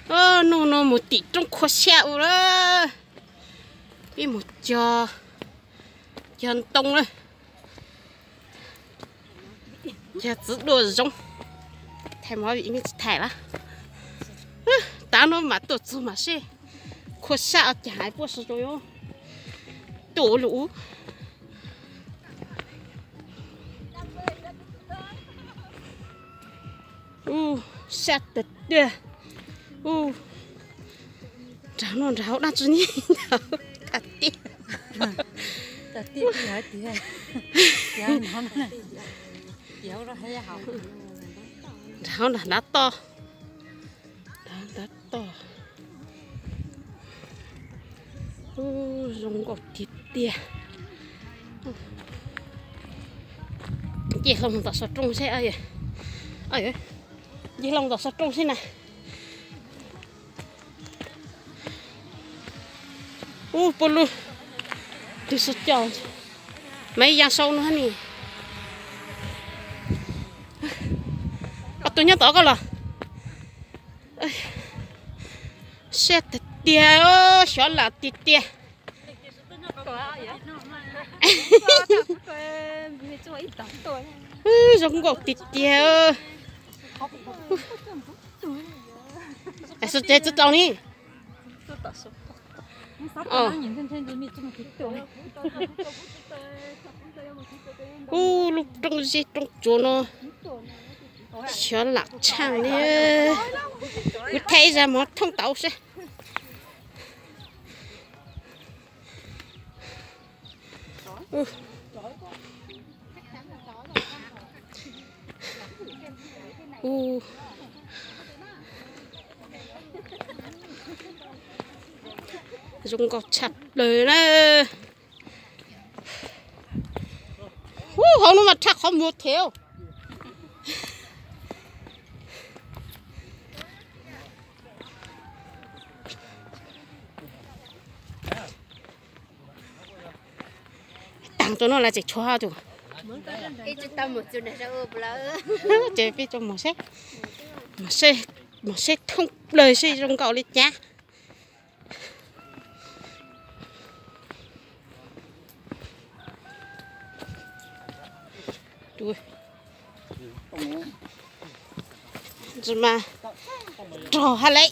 Hnub no mus tim roob Khua Xya ua lawm. Peb mus cog, cog ntoo lawm. Cog txiv duaj zoov. Thaij mov vim me tsis thaij lawm. Tav no mam tuaj txog mam seb Khua Xya ua cas hais puab sawv rau tuaj ua luaj. Ub, sab tiag tiag. Ub, nrag no nrag hauv dab tsi ne? Nrag tiag. Nrag hauv nrag ntav toj. Ntav toj. Ub, zoo nkauj tiag tiag. Nce hlo tom xov rooj seb. Nce hlo tom xov rooj seb na. Ub, puab lub, tus xov coj, Maiv Yaj Sau no ne. Ob tug nyob tod koj los. Siab tiag tiag, xyov lam tiag tiag. Zoo nkauj tiag tiag. Xov tsev txog tau ni. Ub, lub roob zeb roob tsuas no, xyov lam tshaaj li. Kuv thaij ib zag mov thoob tau seb. Ub, zoo nkauj tshaj plaws na. Ub, hauv no mas tshaj qhov muag thiab. Taag rau no lawv tseem tshuav tus. Ces peb tso mos seb, mos seb thoob plaws seb zoo nkauj li cas. Tsis mas rog ha lawm.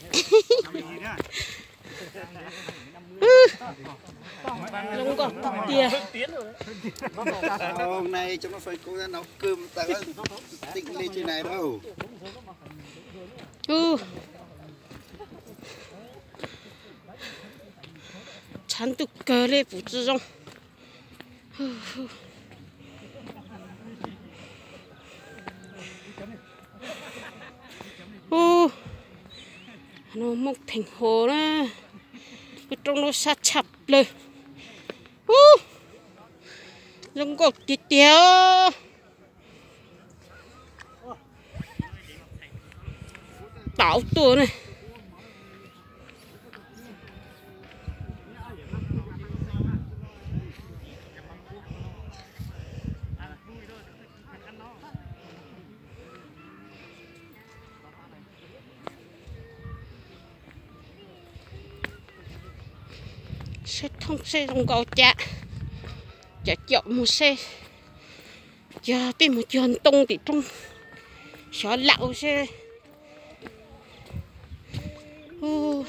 Zoo nkauj tiag tiag. Tshav ntuj kawg li puv tsis zoo. Ub, no Moob Theej Hos na, lub roob no sab tshaj plaws. Ub, zoo nkauj tiag tiag. Tau tuaj ne. Seb thoob seb zoo nkauj cas, cov caum mus seb, yog peb mus cog ntoo tim roob, xyov lam seb. Ub,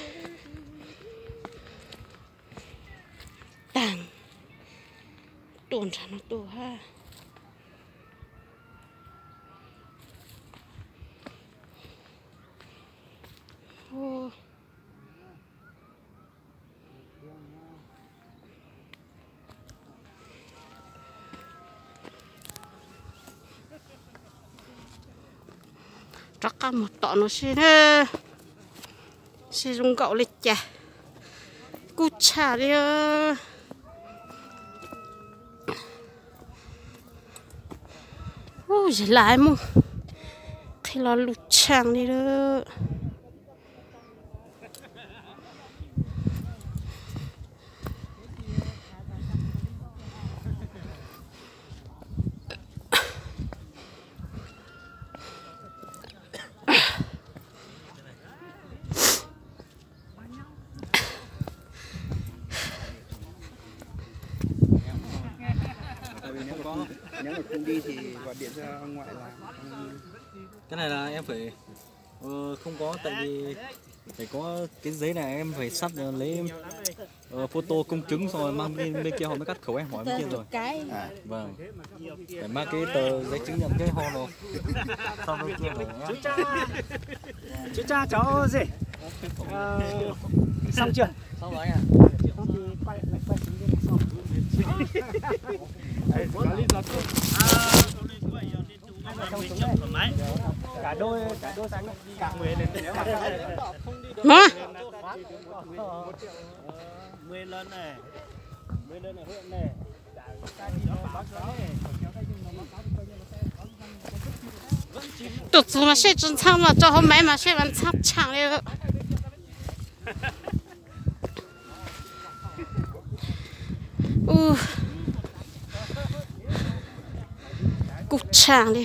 taag tuaj nrag no tuaj hab. Rov qab mus tom no seb, seb zoo nkauj li cas. Kub tshaj li. Ub, zig laj muaj qhib lo lus tshaaj li lawm. Nếu mà không đi thì gọi điện cho ông ngoại là Cái này là em phải ờ, không có, tại vì phải có cái giấy này, em phải sắp ờ, lấy ờ, photo công chứng, xong rồi mang bên, bên kia họ mới cắt khẩu, em hỏi bên kia rồi. Cái Vâng. Phải mang cái tờ giấy chứng nhận cái ho rồi. Sau bên kia rồi nhá. Chú cho, chú cho cháu gì? Ờ, xong chưa? Xong rồi anh ạ. Không thì quay lại quay xuống bên này sau. Cả đôi, cả đôi sang. Hả? Tus txug mas seb tsis ntxhab mas tso hauv maiv mas seb mas ntxhab tshaaj li. Kuj tshaaj li.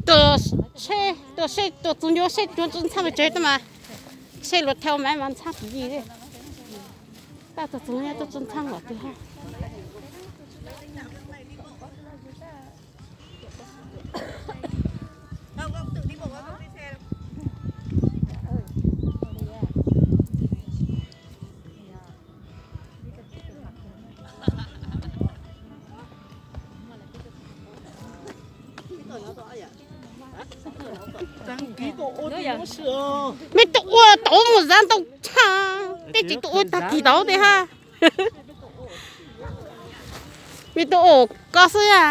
Tus seb, tus seb, tus txug nyuas seb nyuas tsis ntxhab mas tsev tau mas seb luag thau maiv mas ntxhab pim yig li. Tab tus txug nyuas tsis ntxhab los twg hab. Mej tuaj ua tau mus zab ntau tshaj, tej tsis tuaj ua tag kis tau tej hab. Mej tuaj ua koj xwb a.